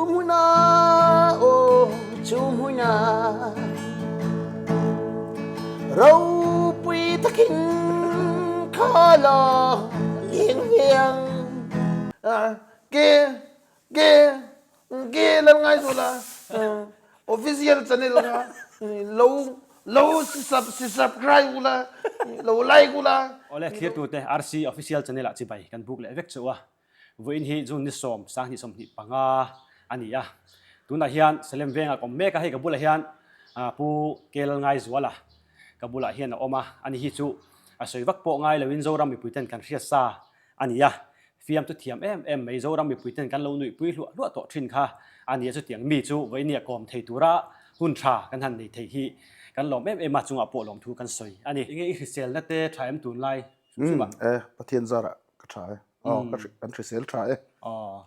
hmunah aw chu hmunah ropui takin kha la leng ve ang. Ke ke ke lal ngai chu la official channel kha lo lo sub subscribe ula lo like ula. Awle thlirtute RC official channel ah chibai kan buk leh vek chu a. Vawiin hi June ni sawm, 20 25 a ni a. Tunah hian Salem vengah ka awm mek a, hei ka bulah hian Pu Kel Ngaizuala ka bulah hian a awm a. Ani hi chu a sawi vak pawh ngai loin Zoram mipuiten kan hriat sa a ni a. Fiamtu thiam em em mai Zoram mipuiten kan lo nuihpui hluah hluah tawh thin kha a ni a. Chutiang mi chu vawiin nia kawm thei tura hun tha kan han nei thei hi kan lawm em em a, chungah pawh lawmthu kan sawi a ni. Enge i hriselna te tha em tunlai hrim hrim a? E, Pathian zarah ka tha e. Aw, ka hri, kan hrisel tha e. Aw,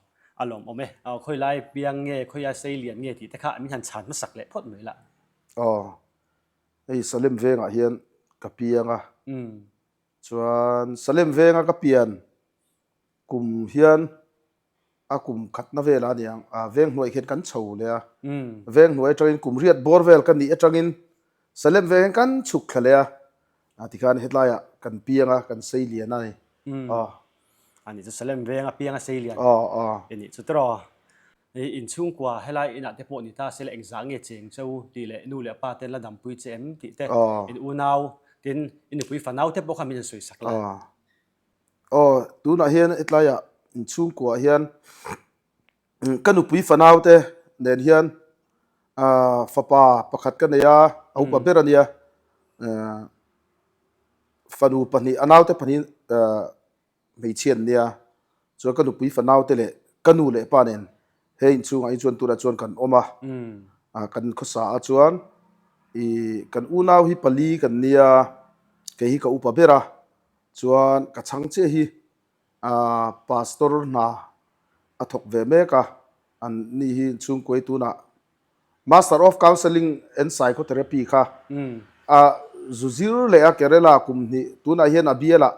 a lawm awm e. Aw, khawi lai piang nge, khawi a sei lian nge tih te kha min han chhan hmasak leh phawt mai lah. Aw, hei Salem vengah hian ka piang a. Chuan Salem venga ka pian kum hian a kum khatna velah a niang, a veng hnuai khian kan chho leh a. Veng hnuai atangin kum riat bawr vel ka nih atangin Salem veng hian kan chhuk thla leh a. A tikhan hetlaiah kan piang a, kan sei lian a ni. Aw. A nih chu Salem veng a piang a sei lian. Aw, aw. I nih chu tiraw. I inchhungkua helai inah te pawh ni ta se la engzah nge cheng cheu tih leh nu leh pa ten la dampui che em tih te in unau tin i nupui fanau te pawh kha min han sawi sak la. Aw. Aw, tunah hian hetlaiah inchhungkuaah hian Ka nupui fanau te nen hian fapa pakhat ka nei a, a upa ber a nia. Fanu pahnih, a naute pahnih hmeichhia an nia. Chuan ka nupui fanau te leh ka nu leh pa nen he inchhungah hi chuan tunah chuan kan awm a. Kan khawsa ah chuan ih kan unau hi pali kan nia, kei hi ka upa ber a. Chuan ka chhang chiah hi Pastor hna a thawk ve mek a, an ni hi chhungkuai tunah Master of Counselling and Psychotherapy kha a zu zir leh a Kerala kum hnih tunah hian a bialah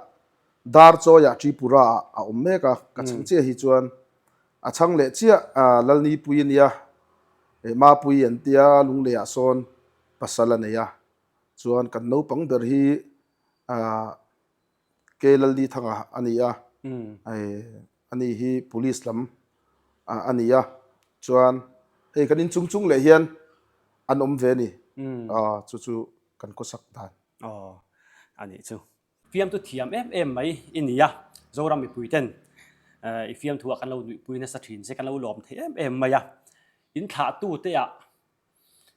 Darchawiah Tripura ah a awm mek a, ka chhang chiah hi chuan a chhang leh chiah Lalnipui a nia, Mapui an tia Lungleiah sawn pasal a nei a, chuan kan naupang ber hi Ke Lalni Thanga a ni a, ani hi police lam a ni a, chuan hei kan inchung chung leh hian an awm ve a ni, chu chu kan khawsak dan. Aw, a nih chu. Fiamtu thiam em em mai i ni a, Zoram mipui ten i fiamthu ah kan lo nuihpui nasa thin che, kan lo lawm thei em em mai a, in thlahtu te ah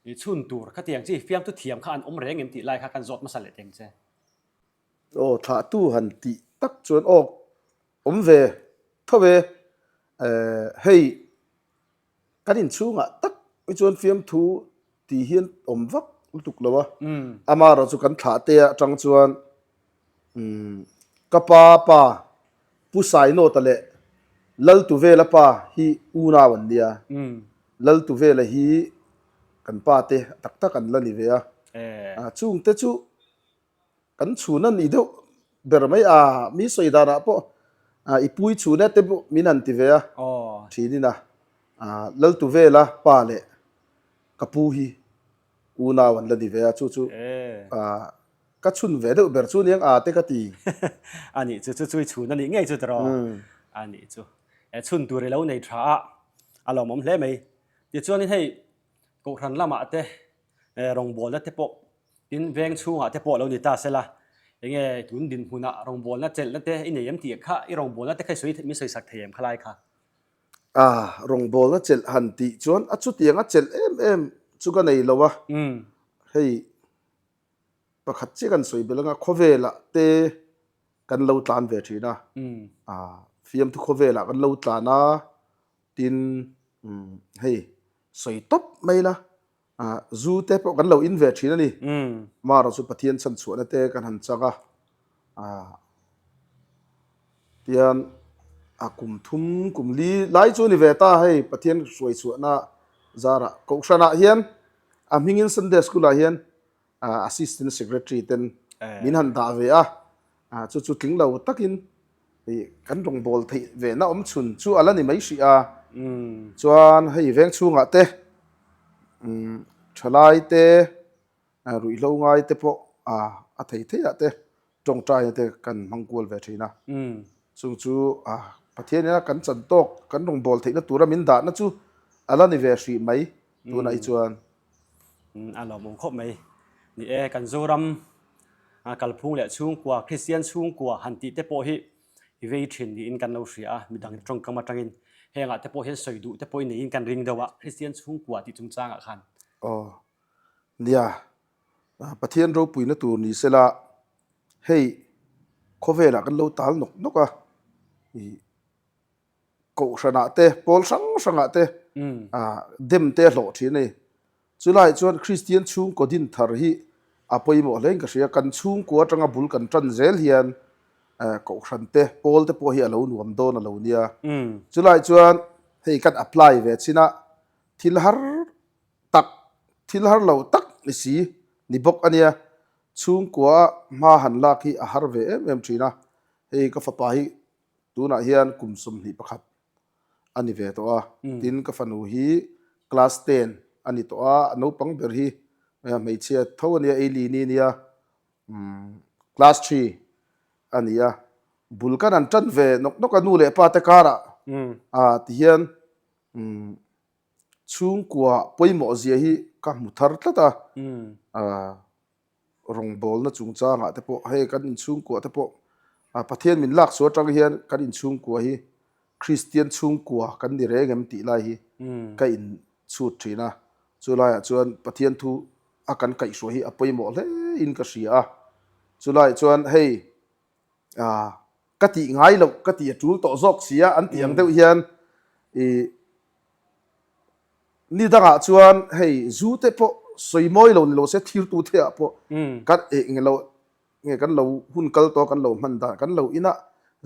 i chhun tur khatiang chi fiamtu thiam kha an awm reng em tih lai kha kan zawt hmasa leh teng che. Aw thlahtu han tih tak chuan aw awm ve tho e, hei kan inchhungah tak hi chuan fiamthu tih hian awm vak lutuk lo a, amaherawh chu kan thlah te atang chuan ka pa pa Pu Sainawta leh Laltuvela pa hi unau an nia, Laltuvela hi kan pa te tak tak an la ni ve a, chungte chu Kan chhun a nih deuh ber mai a, mi sawi danah pawh i pui chhun e te pawh min han ti ve a, thinin a Laltuvela pa leh ka pu hi unau an la ni ve a, chu chu ka chhun ve deuh ber chu aniang a te ka ti. A nih chu, chu chu i chhun a nih ngei chu tiraw? A nih chu. Chhun tur i lo nei tha a, a lawmawm hle mai. Tichuanin hei Kohhran lamah te rawngbawlna te pawh Tin, veng chhungah te pawh lo ni ta sela, enge tun dinhmunah rawngbawlna chelhna te i nei em tih kha i rawngbawlna te kha i sawi min sawi sak thei em khalai kha? A, rawngbawlna chelh han tih chuan a chutiang a chelh em em chu ka nei lo a, hei pakhat chiah kan sawi belh anga khawvelah te kan lo tlan ve thin a, a fiamthu khawvelah kan lo tlan a, tin hei sawi tawp mai la Zu te pawh kan lo in ve thin a ni. Mara chu Pathian chhan chhuahna te kan han chak a. Tian a kum thum kum li lai chu ni ve ta hei Pathian hruai chhuahna zarah Kohhranah hian a hmingin Sunday School ah hian Assistant Secretary ten min han dah ve a. Chu chu tling lo takin. Hei kan rawngbâwl theih ve na awm chhun chu a la ni mai hrih a, chuan hei veng chhungah te thalai te ruihhlo ngai te pawh a thei theiah te tawngtaina te kan hmang kual ve thin a, chung chu Pathian ina kan chan tawk kan rawngbâwl theihna tura min dahna chu a la ni ve hrih mai tunah hi chuan. A lawmawm khawp mai. Ni e, kan Zoram kalphung leh chhungkua, Kristian chhungkua han tih te pawh hi i vei thin niin kan lo hria a, midang tawngkam atangin hengah te pawh hian sawi duh te pawh i neiin kan ring deuh a, Kristian chhungkua tih chungchangah khan. Aw, nia, Pathian ropuina tur ni sela hei khawvelah kan lo tal nawk nawk a, ih Kohhranah te, pawl hrang hrangah te dem te a hlawh thin a ni. Chulaiah chuan Kristian chhungkaw din thar hi a pawimawh hlein ka hria. Kan chhungkua atanga bul kan tan zel hian kohhran te, pawl te pawh hi a lo nuam dawn a lo nia. Chulaiah chuan hei kan apply ve chin a, thil har tak, thil har lo tak ni si ni bawk a nia. Chhungkua hma han lak hi a har ve em em thin a. Hei ka fapa hi Tunah hian kum 21 a ni ve tawh a, tin ka fanu hi class ten a ni tawh a, a naupang ber hi hmeichhia tho a nia, Eileen-i a nia, class three a ni a, bul kan han tan ve nawk nawk a nu leh pa te karah tihian chhungkua pawimawh zia hi ka hmu thar tlat a. rawngbawlna chungchangah te pawh hei kan inchhungkua te pawh Pathian min lak sual atang hian kan inchhungkua hi Kristian chhungkua kan ni reng em tih lai hi ka inchhut thin a, chu laiah chuan Pathian thu a kan kaihhruai hi a pawimawh hle in ka hria a, chu laiah chuan hei ka tih ngai loh ka tih a tul tawh zawk si a an tih ang deuh hian ih Ni dangah chuan hei zu te pawh sawi mawi lo ni lo se thirtu the ah pawh kan eh nge lo nge kan lo hun kal tawh kan lo hman dan kan lo in a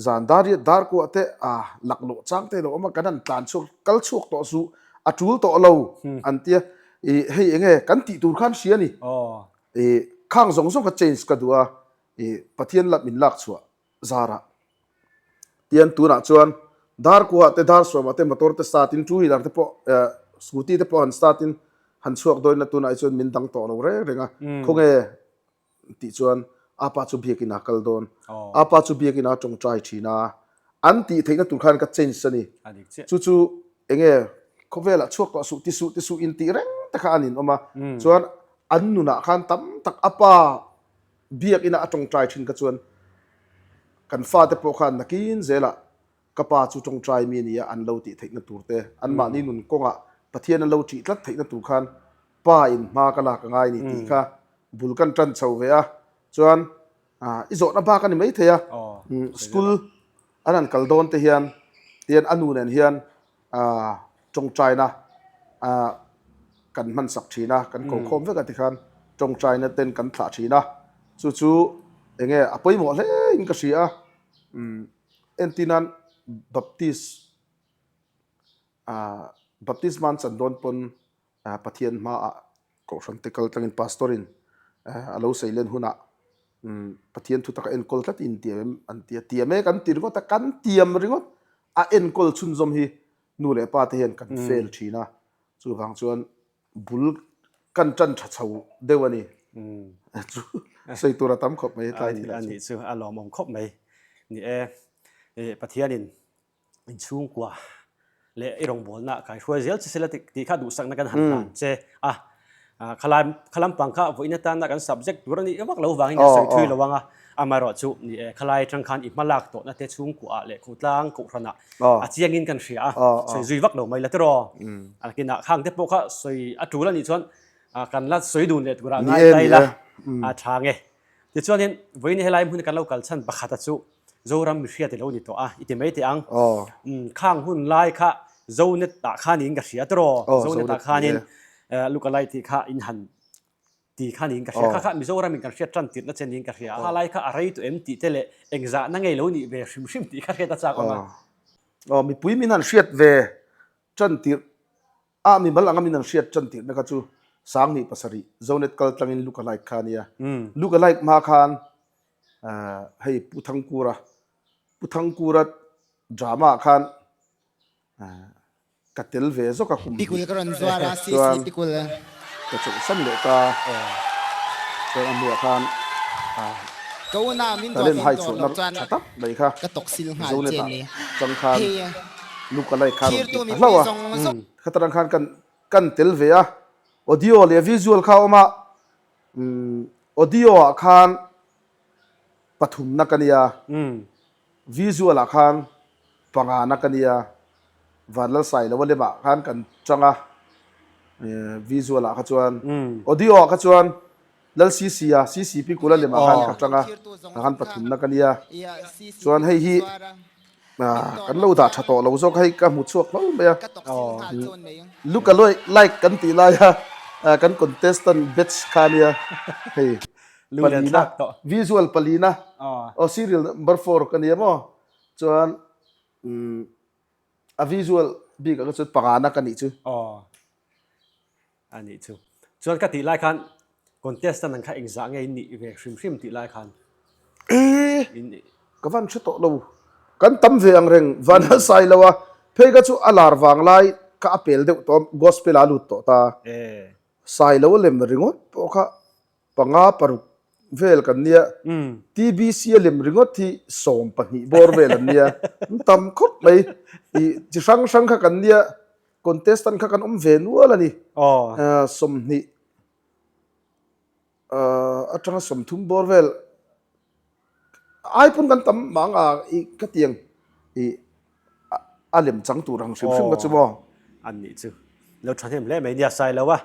zan dar riat dar kuah te a laklawh chang te lo awm a kan han tlan chhuak kal chhuak tawh suh a tul tawh lo an tia ih hei enge kan tih tur khan hria ni ih khang zawng zawng kha change ka duh a ih Pathian lam in lak chhuah zarah tian tunah chuan dar kuhah te dar sawmah te motor te start in two wheeler te pawh eh scooty te pawh han start in han chhuak dawn a tunah hi chuan min dang tawh lo reng reng a khawnge tih chuan apa chu biakin a kal dawn apa chu biakin a tawngtai thin a an tih theihna tur khan ka change a ni chu chu enge khawvelah chhuak tawh suh ti suh ti suh in tih reng te kha an in awm a chuan an nunah khan tam tak apa Biakina a tawngtai thin kha chuan kan fate pawh khan nakin zelah ka pa chu tawngtai mi a nia an lo tih theihna tur te, anmahni nun kawngah Pathian an lo ṭih tlat theihna tur khan pa in hma ka lak a ngai ni tih kha bul kan ṭan chho ve a. Chuan i zawhna bak a ni maithei a, school an han kal dawn te hian tian a nu nen hian tawngtaina kan hman sak thin a, kan ko khawm vek a tikhan tawngtaina ten kan thlah thin a, chu chu enge a pawimawh hle in ka hria a, entirnan Baptist Baptist man chan dawn pawn Pathian hmaah Kohhran te kal tlangin Pastor in a lo sawi len hunah Pathian thu taka enkawl tlat in tiam em an ti a, tiam e kan ti ringawt a, kan tiam ringawt a enkawl chhunzawm hi nu leh pa te hian kan fail thin a, chuvang chuan bul kan tan tha chho deuh a ni. Chu sawi tur a tam khawp mai hetlai thilah chu. A nih chu a lawmawm khawp mai. Ni e, Pathianin inchhungkua leh i rawngbawlna kai hruai zel che sela tih kha duhsakna kan han hlan che a khalai khalam pang kha vawiin atana kan subject tur a nih vak lo vangin kan sawi thui lo ang a amaherawh chu ni e khalai atang khan i hmalak tawhna te chhungkua leh khawtlang kohhranah a chiangin kan hria a sawi zui vak lo mai la tiraw a kinah khang te pawh kha sawi a tul a nih chuan kan la sawi dun leh turah ngai ta ila a tha nge Tichuanin vawiin helai hmun kan lo kal chhan pakhata chu Zoram mihriat i lo ni tawh a, i ti mai teh ang. Khang hun lai kha Zonet ah khanin ka hria tiraw? Zonet ah khanin Lukalai tih kha in han ti khanin ka hria. Kha kha Mizoram in kan hriat tan tirhna che niin ka hria. Kha lai kha a rei tawh em tih te leh engzahna ngei lo nih ve hrim hrim tih kha hriat a chak awm a. Mipui min han hriat ve tan tirh A mimal anga min an hriat tan tirhna kha chu Sangni pasarih Zonet kal tlangin look alike kha a nia. Look alike hma khan hei Pu Thangkura. Pu Thangkura drama ah khan ka tel ve zawk a kum hnih chuan ka chawlhsan leh ta chuan a hnuah khan talent hai chhuahna tha tak mai kha Zonet ah chang khan look alike kha a rawn ti ta hlauh a, khatarang khan kan tel ve a, audio leh visual kha a awm a, audio ah khan pathumna ka nia, visual ah khan pangana ka nia, Vanlalsailoa lemah khan kan chang a, visual ah kha chuan, audio ah kha chuan Lal CC a, CC Pikula lemah khan ka chang a, tah khan pathumna ka nia, chuan hei hi kan lo dah tha tawh lo zawk a, hei ka hmu chhuak hlawl mai a, look a like kan tih lai a, kan contestant batch kha nia hei. Palina visual palina aw serial number 4 ka nia maw chuan a visual bik ah chuan pangana ka nih chu aw a nih chu chuan ka tih lai khan contestant ang kha engzah nge in nih ve hrim hrim tih lai khan e ka van hre tawh lo kan tam ve ang reng van a sai lo a phei ka chu a lar vang lai ka a pel deuh tawh gospel a lut tawh ta sai lo lem ringawt pawh kha panga paruk vel kan nia, TBC a lem ringawt hi 12 bawr vel an nia, an tam khawp mai, ih chi hrang hrang kha kan nia, contestant kha kan awm ve nual a ni, 20 atanga 30 bawr vel ai pawn kan tam mang a ih ka tiang ih a lem chang tur ang hrim hrim ka chu maw. An nih chu lo thahnem hle mai nia sai lo a,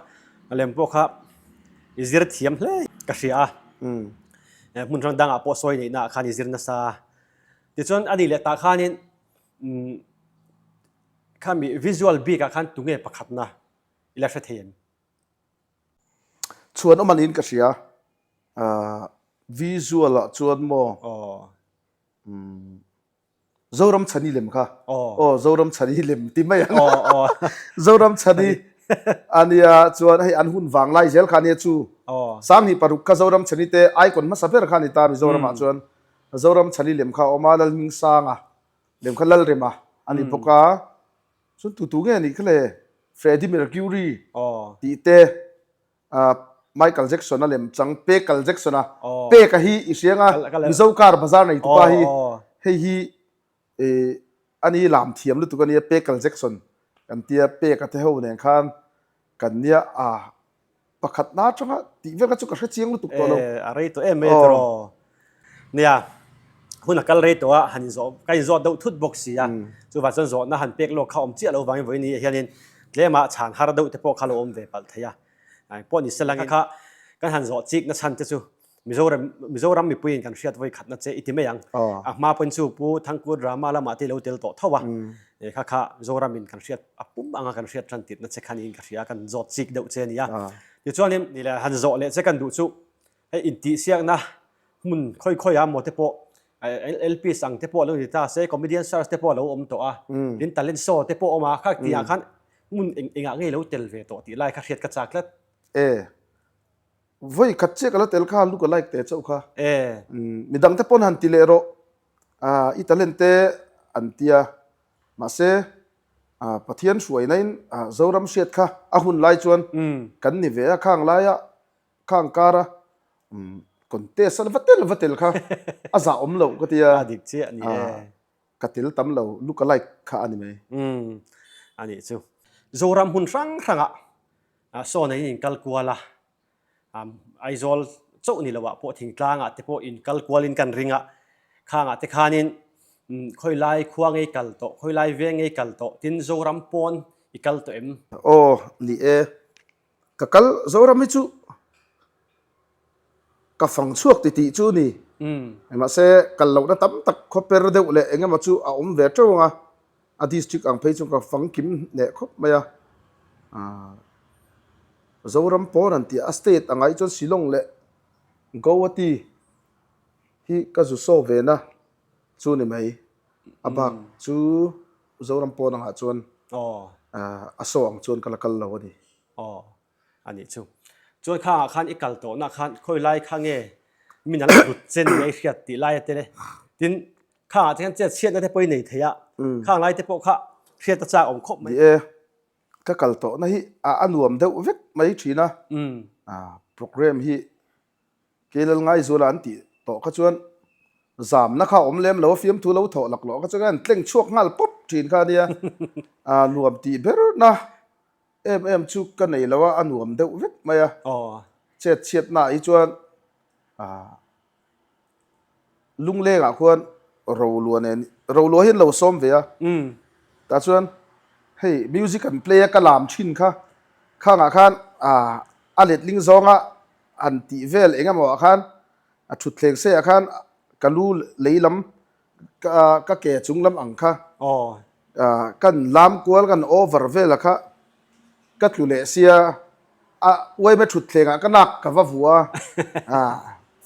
a lem pawh kha i zir thiam hle ka hria a, hmun hrang dangah pawh sawi neihna ah khan i zir nasa a, tichuan a nih leh tah khanin khami visual bik ah khan tunge pakhatna i la hre thei em? Chhuan awm anin ka hria, visual ah chuan maw Zoram Chhani lem kha. Aw Zoram Chhani lem ti mai ang. Zoram Chhani ania chuan hei an hun vang lai zel kha ania chu. 2006 kha Zoram Chhani te icon hmasa ber kha ani ta Mizoram ah chuan. Zoram Chhani lem kha a awm a, Lalhmingsanga lem kha Lalrema ani bawk a. Chuan tu tu nge anih kha le Freddie Mercury tih te Michael Jackson a lem chang Pekal Jackson a Peka hi i hriang a Mizo car bazar nei tupa hi hei hi ani lam thiam lutuk ania Pekal Jackson kan tia Peka te ho nen khan kan nia a pakhat na atanga tih vel kha chu ka hre chiang lutuk tawh lo. A rei tawh em mai tawh nia hun a kal rei tawh a han inzawh ka inzawt deuh thut bawk si a chuvang chuan zawhna han pek lawk kha awm chiah lo vangin vawiin ni ah hianin tlema chhan har deuh te pawh kha lo awm ve palh thei a pawh ni se langin kha kan han zawh chik na chhan te chu Mizoram Mizoram mipuiin kan hriat vawi khatna che i ti mai ang a hma pawhin chu Pu Thangkut Rama lamah te i lo tel tawh tho a kha kha Mizoramin kan hriat a pum anga kan hriat tan tirhna che kha niin ka hria kan zawt chik deuh che a ni a tichuanin ni leh han zawh leh che kan duh chu Hei intihsiakna hmun khawi khawi ah maw te pawh LPs ang te pawh a lo ni ta se, comedian search te pawh a lo awm tawh a, tin talent show te pawh a awm a, kha tih ah khan hmun eng engah ngei lo tel ve tawh tih lai kha hriat ka chak tlat. E, vawi khat chiah ka la tel kha, look alike te chauh kha. E. Midang te pawn han ti leh rawh, i talent te an tia, mahse Pathian hruaina in Zoram hriat kha a hun lai chuan kan ni ve a, khang laia Khang kara contest a va tel va tel kha a zah awm loh ka tia. A dik chiah ni e. Ka tel tam lo look alike kha a ni mai. Umm a nih chu. Zoram hmun hrang hrangah sawn in inkal kual a, Aizawl chauh ni loah pawh thingtlangah te pawh inkal kualin kan ring a, khangah te khanin khawilai khua ngei kal tawh, khawilai veng ngei kal tawh, tin Zoram pawn i kal tawh em? Aw ni e. Ka kal Zoram hi chu ka fang chhuak ti tih chu ni. Mahse kal lohna tam tak khaw per deuh leh eng emaw chu a awm ve teuh ang a, a district ang phei chu ka fang kim leh khawp mai a. Zoram pawn an tih a, a state ang ah hi chuan Shillong leh Guwahati hi ka zu saw ve na chu ni mai. A bak chu Zoram pawn angah chuan a saw ang chuan ka la kal lo a ni. Aw, a nih chu. Chuan khangah khan i kal tawhna khan khawi lai kha nge min an hlut che ni a i hriat tih lai a tel e. Tin, Khangah te hian chet chhiatna te pawh i nei thei a, khang lai te pawh kha hriat a chak awm khawp mai. Ni e, ka kal tawhna hi a nuam deuh vek mai thin a, program hi Keilal Ngaizuala an tih tawh kha chuan zamna kha a awm lem lo a, fiamthu lo thawh laklawh kha chuan an tleng chhuak nghal pawp thin kha a nia, nuam tih berna em em chu ka nei lo a, a nuam deuh vek mai a, chet chhiatna ah hi chuan Lunglengah khuan Rolua nen Rolua hian lo sawm ve a, tah chuan hei music an play a ka lam thin kha khangah khan a letling zawnga an tih vel eng emaw ah khan a thutthleng sei ah khan ka lu lei lam ka ke chung lam ang kha kan lam kual kan over vel a kha ka tlu leh sia a uaime thutthleng ah ka nak ka va vua a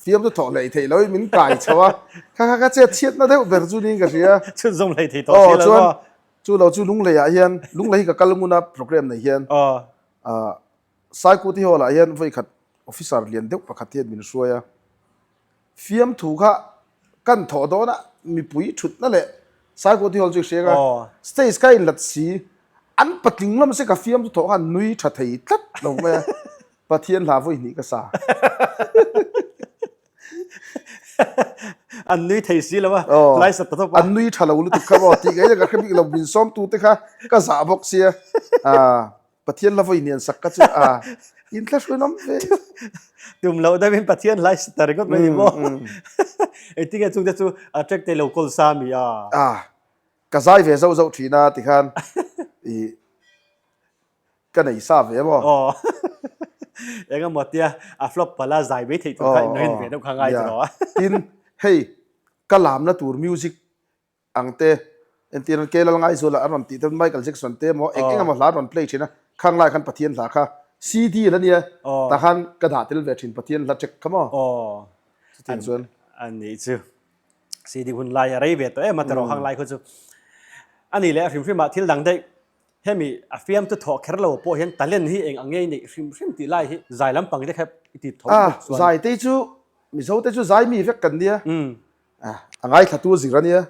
fiam chu thawh hlei theih lo in min kai chho a kha kha ka chet chhiat na deuh ber chu niin ka hria chhunzawm hlei thei tawh si lo chuan chu lo chu lunglei ah hian lunglei hi ka kal ngun a program nei hian Saikuti hall ah hian vawi khat officer lian deuh pakhat hian min hruai a, fiamthu kha kan thawh dawn a mipui thutna leh Saikuti hall chu i hriang a, stage kha inlat si, an patling lam se ka fiamthu thawh khan nui tha thei tlat lo mai a, Pathian hla vawi hnih ka sa. An nui thei si lo a, hlai sat ta tawp a. An nui tha lo lutuk kha maw tih ngei ka hre bik lo, min sawmtu te kha ka zah bawk sia. Pathian hla vawi hnian sak ka chu a inthlahrun awm ve. Tum loh deuhin Pathian hlai sa ta ringawt mai ni maw? Engtinge chungte chu a track te lo kawl sa mi a? A, ka zai ve zauh zauh thin a tikhan i ka nei sa ve maw? Aw. Engemaw tia a flop pala zai mai theih tur kha inrin ve deuh kha ngai tiraw a? Tin, hei ka lamna tur music ang te entir an Kelal Ngaizuala an rawn tih te Michael Jackson te emaw eng eng emaw hla an rawn play thin a, khang lai khan Pathian hla kha CD la nia tah khan ka dah tel ve thin Pathian hla check kha maw chutiang chuan. A nih chu CD hun lai a rei ve tawh em a tiraw khang lai kha chu a nih leh a hrim hrim ah thil dang daih hemi a fiamtu thawh kher lo pawh hian talent hi eng ang nge i neih hrim hrim tih lai hi zai lampang te kha i ti tho bawk chuan. Zai te chu Mizo te chu zai mi vek kan nia. A ngaithlatu zir a nia.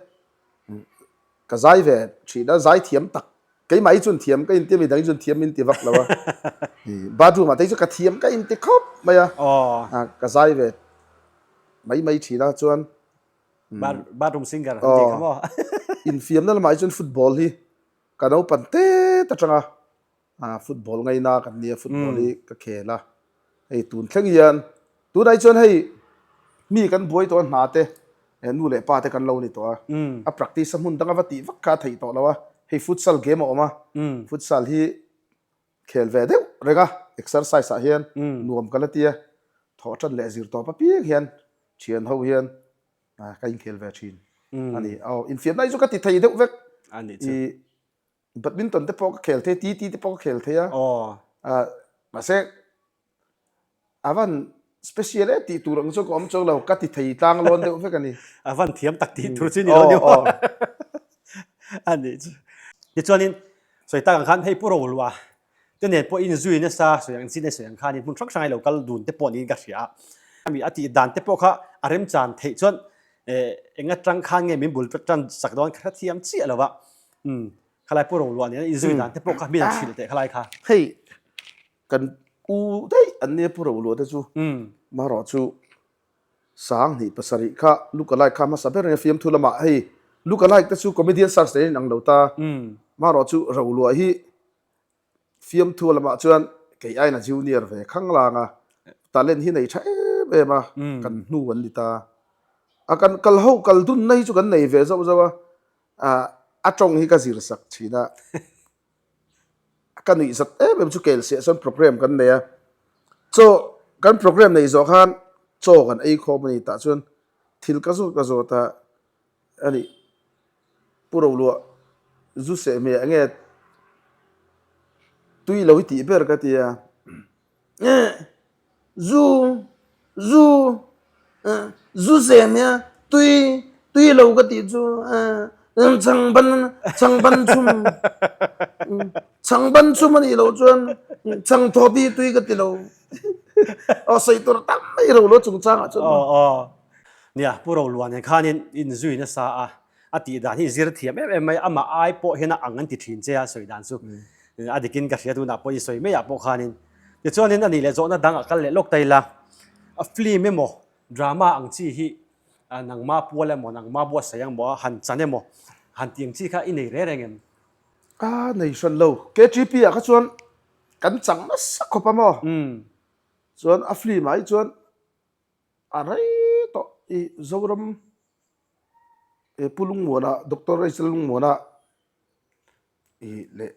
Ka zai ve thin a, zai thiam tak. Keimah hi chuan thiam ka inti a, midang hi chuan thiam min ti vak lo a. Bathroom ah te hi chu ka thiam ka inti khawp mai a. Ka zai ve mai mai thin a chuan. Bathroom singer an tih kha maw? Infiamna lamah hi chuan football hi ka naupan tet atanga Football ngaina kan nia, football hi ka khel a, hei tun thleng hian tunah hi chuan hei mi kan buai tawh a hna te nu leh pa te kan lo ni tawh a, a practice a hmun danga va tih vak kha a theih tawh lo a, hei futsal game a awm a, futsal hi khel ve deuh reng a, exercise ah hian nuam ka la ti a, thawh tan leh zir tawp apiang hian thian ho hian ka inkhel ve thin a ni. Aw infiamna hi chu ka ti thei deuh vek. Badminton te pawh ka khel thei, TT te pawh ka khel thei a. Aw. Mahse a van special e tih tur ang chu ka awm chuang lo, ka ti thei tlang lawn deuh vek a ni. A van thiam tak tih tur chu ni lo ni maw? A nih chu. Tichuanin sawi tak ang khan hei Pu Rolua te nen pawh inzui nasa sawi ang chin e sawi ang khanin hmun hrang hrang i lo kal dun te pawh niin ka hria a. Ami a tih dan te pawh kha a remchan theih chuan eng atang khan nge min bul tan sak dawn ka hrethiam chiah lo va. Umm khalai Pu Roluah nen inzui dan te pawh kha min an hrilh teh khalai kha. Hei kan u daih an nia Pu Roluah te chu marawh chu 2007 kha look alike kha hmasa ber ania fiamthu lamah hei look alike te chu comedian search nen in ang lo ta marawh chu Roluah hi Fiamthu lamah chuan kei aiin a junior ve khang lang a, talent hi nei tha em em a, kan hnu an ni ta. A kan kal ho kal dunna hi chu kan nei ve zauh zauh a, a tawng hi ka zir sak thin a, ka nuih zat em em chu kel siah chuan program kan nei a, chaw kan program neih zawh khan chaw kan ei khawm a ni tah chuan thil ka zawt ka zawt a, A nih, Pu Roluah, zu seh hmeh enge tui lo i tih ber ka ti a. Eh, zu, zu, eh, zu seh hmeh a tui, tui lo ka tih chu, eh, changban, changban chhum, changban chhum a nih loh chuan changthawp hi tui ka ti lo. Aw, sawi tur tam mai Roluah chungchangah chuan. Aw, aw. Nia, Pu Roluah nen khanin inzui nasa a. A tih dan hi zir thiam em em mai, amah ai pawh hian a ang an ti thin che a sawi dan chu. A dikin ka hria tunah pawh i sawi maiah pawh khanin. Tichuanin a nih leh zawhna dang a kal leh lawk ta ila, a film emaw drama ang chi hi nangma pual emaw nangma buatsaih ang maw han chan emaw han tih ang chi kha i nei reng reng em? Ka nei hran lo. KTP ah kha chuan kan chang nasa khawp a maw? Chuan a film ah hi chuan A rei tawh i Zoram e Pu Lungmuana, Doctor Rachel Lungmuana i leh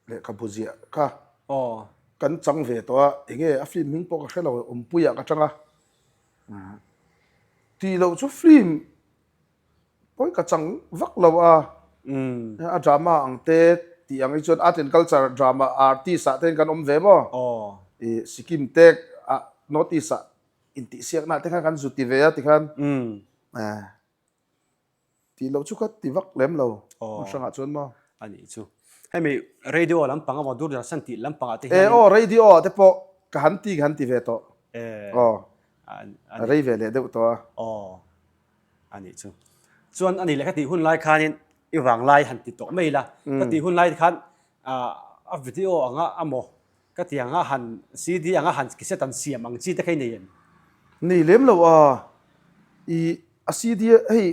lehkhabu ziah kha kan chang ve tawh a, enge a film hming pawh ka hre lo, awmpuiah ka chang a. Tih loh chu film pawi ka chang vak lo a, a drama ang te tih ang hi chuan art and culture drama artist ah te hian kan awm ve maw? I Sikkim te ah North East ah Intihsiakna te khan kan zu ti ve a tikhan tih loh chu ka ti vak lem lo hmun hrangah chuan maw. A nih chu. Hemi radio lampang emaw Doordarshan tih lampangah te hian. E aw radio ah te pawh ka han ti ka han ti ve tawh. Aw a rei ve leh deuh tawh a. Aw a nih chu. Chuan a nih leh ka tih hun lai khanin i vanglai han ti tawh mai ila. Ka tih hun lai khan a video anga amaw Ka ti anga han CD anga han cassette an siam ang chi te kha i nei em? Nei lem lo a, i a CD hei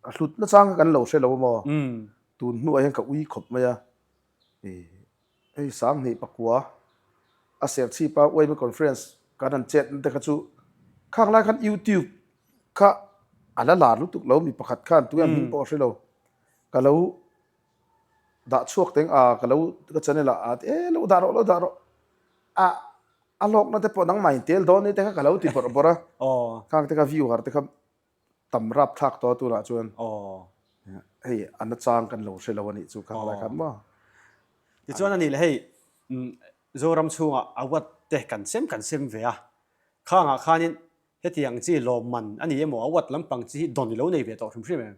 a hlut na chang kha kan lo hre lo maw? Tun hnuah hian ka ui khawp mai a, i hei Sanghnih pakua a serchhip a UIMA conference kan han chet na te kha chu khang lai khan YouTube kha a la lar lutuk lo mi pakhat khan tunge a hming pawh a hre lo ka lo Dah chhuak teng a ka lo ka channel ah a ti e lo dah rawh lo dah rawh a a hlawkna te pawh nangmah in tel dawn ni te kha ka lo ti bawrh bawrh a khang te kha viewer te kha tam rap thlak tawh a tunah chuan hei a na chang kan lo hre lo a nih chu khang lai khan maw. Tichuan a nih leh hei Zoram chhungah award te kan sem kan sem ve a khangah khanin hetiang chi lawmman a ni emaw award lampang chi hi dawn i lo nei ve tawh hrim hrim em?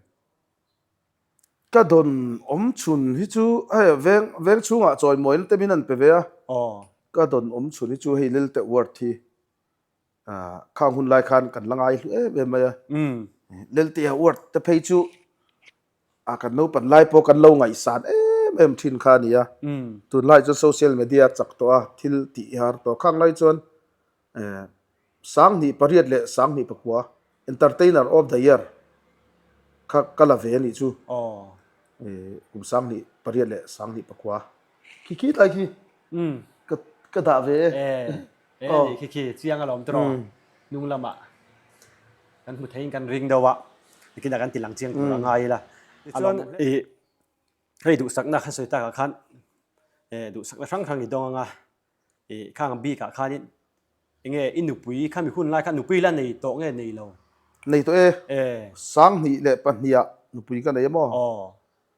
Ka dawn awm chhun hi chu hei veng veng chhungah chawimawina te min an pe ve a, ka dawn awm chhun hi chu hei Lelte Ward hi khang hun lai khan kan la ngai hlu em em mai a, Lelte Ward te phei chu a kan naupan lai pawh kan lo ngaihsan em em thin kha a ni a, tunlai chuan social media a chak tawh a, thil tih har tawh khang lai chuan 28 leh 29 Entertainer of the Year kha ka la ve a nih chu. Kum 28 leh 29 khi khi tlai khi ka ka dah ve e. E a nih khi khi chiang alawm tiraw hnung lamah kan hmu theiin kan ring deuh a nikinah kan ti lang chiang tur a ngai ila. Tichuan i hei duhsakna kha sawi takah khan duhsakna hrang hrang i dawng anga I khang bikah khanin enge i nupui khami hun lai khan nupui la nei tawh nge nei lo? Nei tawh e. E. 2 leh 2 ah nupui ka nei a maw? Aw.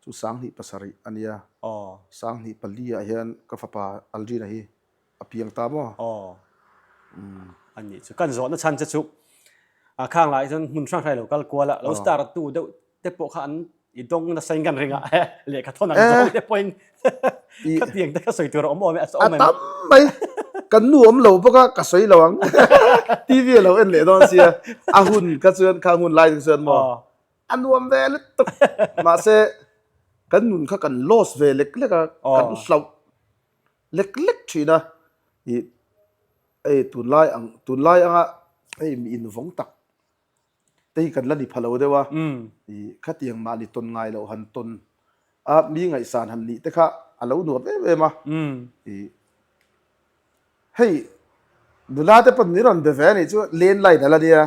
Chu 2 7 a nia. Aw. 2 4 ah hian ka fapa Aldrina hi a piang ta maw? Aw. A nih chu. Kan zawhna chhan che chu a khang lai chuan hmun hrang hrang i lo kal kual a, lo star tu deuh te pawh kha an i dawng nasa in kan ring a lehkha thawn ang zawng te pawhin ka tiang te kha sawi tur a awm awm e a awm em a tam mai kan nu awm lo bawk a ka sawi lo ang TV a lo en leh dawn sia a hun kha chuan kha hun lai te chuan maw a nuam ve lutuk mahse kan nun kha kan lost ve lek lek a kan hlauh lek lek thin a i hei tunlai ang tunlai anga hei mi invawng tak te hi kan la ni pha lo deuh a, i khatiang mahni tawn ngai loh han tawn a, mi ngaihsan han nih te kha a lo nuam em em a, i hei nula te pawn min rawn be ve a nih chu landline a la nia,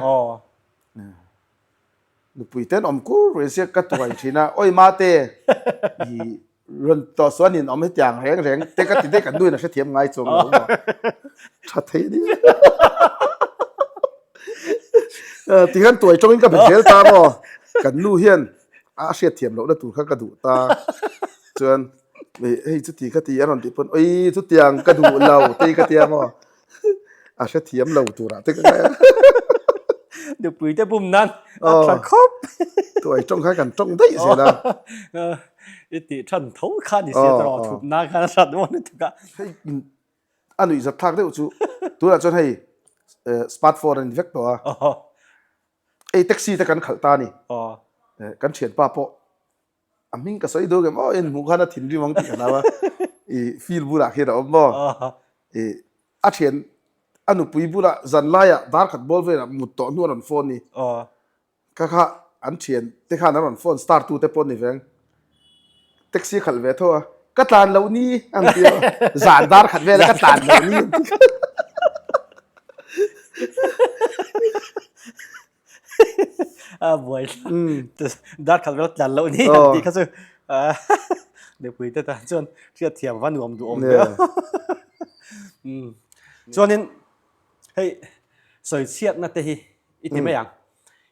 nupui ten awm kur reng sia ka tuai thin a, awi mate i Rawn tawh chuan in awm hetiang reng reng te ka ti daih kan nuin a hrethiam ngai chuang lo maw. Tha thei ni. Ti hian tuai tawngin ka bet zel ta maw. Kan nu hian a hriatthiam lohna tur kha ka duh ta. Chuan hei chuti ka ti a rawn tih pawn oi chutiang ka duh lo te ka tia maw. A hrethiam lo turah te ka ngai a. Nupui te bum nan a tha khawp. Tuai tawng khan kan tawng daih zel a. I tih than tho kha ni sia tawh thup na khan a hrat maw lutuk a. Hei a nuih zat thlak deuh chu tunah chuan hei smartphone a ni vek tawh a. Hei taxi te kan khalh ta a ni. Kan thianpa pawh. A hming ka sawi duh em aw en hmuh khan a thinrim ang tih ka hlau a, i field bulah khian a awm maw? I a thian a nupui bulah zan laiah dar khat ball velah mut tawh hnu a rawn phone ni. Kha kha an thian te khan an rawn phone star tu te pawh ni veng. Taxi a khalh ve tho a, ka tlan loh ni an ti a, zan dar khat velah ka tlan loh ni an ti. A buai dar khat vel tlan loh ni an tih kha chu mipui te tan chuan hriat thiam va nuam duh awm ve a. Chuanin hei sawi chhiatna te hi i ti mai ang.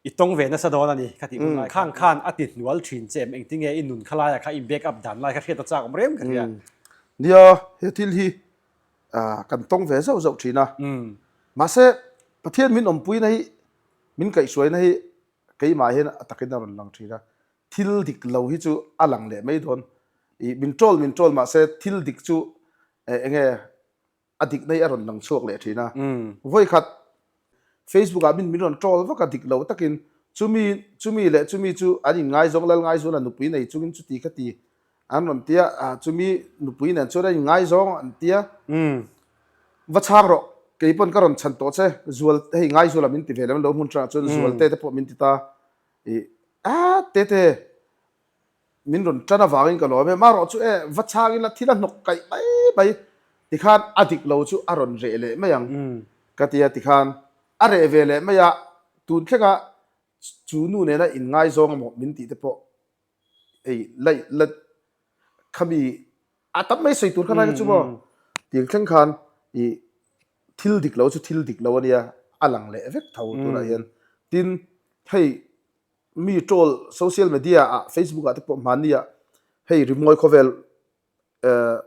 I tawng ve nasa dawn a ni ka tih hun lai khang khan a ti hnual thin che em engtinge i nun kha laia kha i back up dan lai kha hriat a chak awm reng ka hria. Nia he thil hi kan tawng ve zauh zauh thin a. Mahse Pathian min awmpuina hi min kaihhruaina hi keimah hian a takin a rawn lang thin a. Thil dik lo hi chu a lang leh mai dawn. I min troll min troll mahse thil dik chu enge a dikna hi a rawn lang chhuak leh thin a. Vawikhat Facebook ah min min rawn troll vak a dik lo takin chumi chumi leh chumi chu an inngaizawng lal ngaizawng la nupui nei chungin chuti kha ti an rawn ti a, chumi nupui nen chuan an inngaizawng an ti a. Va chhang rawh kei pawn ka rawn chhan tawh che zual hei ngaizuala min ti ve lem lo hmun hrangah chuan zualte te pawh min ti ta i a tete Min rawn tan avangin ka lawm e, marawh chu e va chhang ila thil a hnawk kaih mai mai tikhan a dik lo chu a rawn reh leh mai ang ka ti a tikhan a reh ve leh mai a, tun thlenga chu nu nena inngaizawng emaw min tih te pawh hei laih la khami a tam mai sawi tur kha lai kha chu maw tiang thleng khan ih thil dik lo chu thil dik lo ania a lang leh vek tho tunah hian tin hei Mi troll social media ah Facebook ah te pawh hmanni ah hei rimawi khawvel eh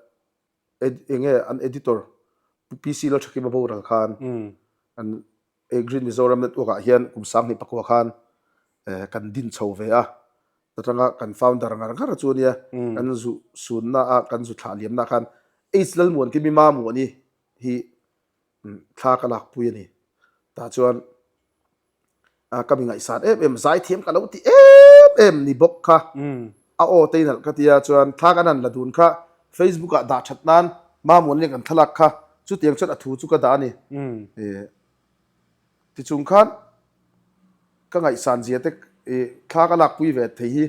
enge an editor Pu PC Lalthakima boral khan an Green Mizoram Network ah hian kum 20 pakua khan eh kan din chho ve a atanga kan founder ngar ngar chu ania kan zu sunna a kan zu thlah liamna khan H Lalmuankimi Mamuani hi thla ka lakpui a ni tah chuan ka mi ngaihsan em em zaithiam ka lo ti em em ni bawk kha a aw te inalh ka tia chuan thla kan han la dun kha Facebook ah dah that nan Mamuan leng kan thlalak kha chutiang chuan a thu chu ka dah a ni tichung khan ka ngaihsan zia te thla ka lakpui ve thei hi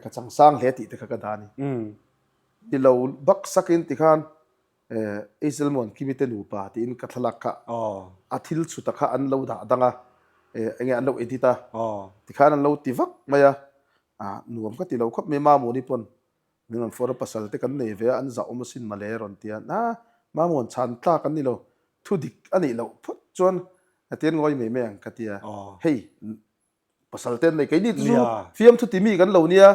ka changsang hle tih te kha ka dah a ni ni lo bak sakin tikhan Hazel Muankimi te nupa tiin ka thlalak kha a thil chhuta kha an lo dah dang a, enge an lo edit a, tikhan an lo ti vak mai a, nuam ka ti lo khawp mai Mamuni pawn min rawn fawr a, pasal te kan nei ve a, an zahawm asin male a rawn ti a, na Mamuan chhan tlak an ni lo, thu dik a nih loh phawt chuan hetiang ngawi mai mai ang ka ti a, hei Pasal te an nei keini te chu fiamthu ti mi kan lo nia,